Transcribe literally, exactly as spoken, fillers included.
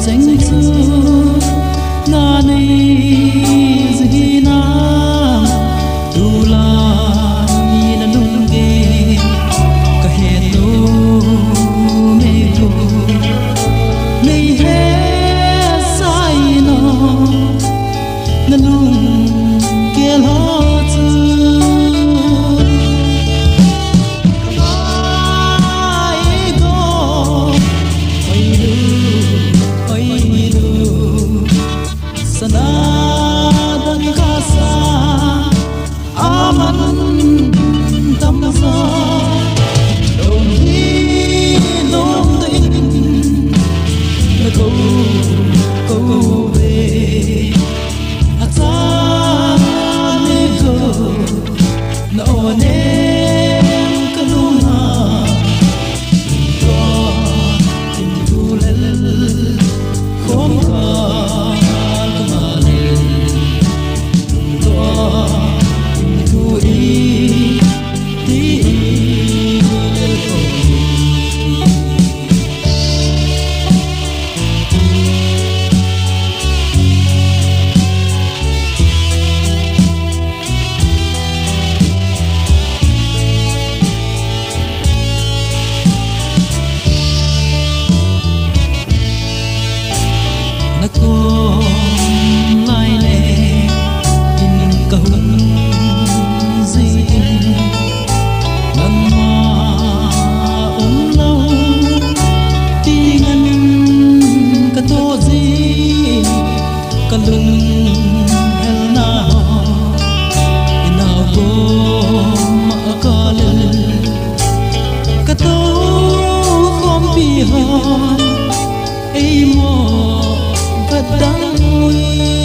Cheng chu na nei ji hinam, tulai na lunggel ka he nom e ko. Nei hesah in o, na lunggel ho chu. Ai go, oi lu, oi lu. Sana dang kasa, aman tamsa. Dong hi dong ding, na ko, ko ve. Acha ne ko, na o ne ka lung a. Tua, kin tu lel, khom ka, ka ma lel. Tua, kin tu i, ti i, lel ko. Na kom lai le in ka hung jin, nangma um lou ti ngen ka to jin, ka lunghel na ho i nau kom a ka lel, ka to khompi ho ei mo ka dang ui.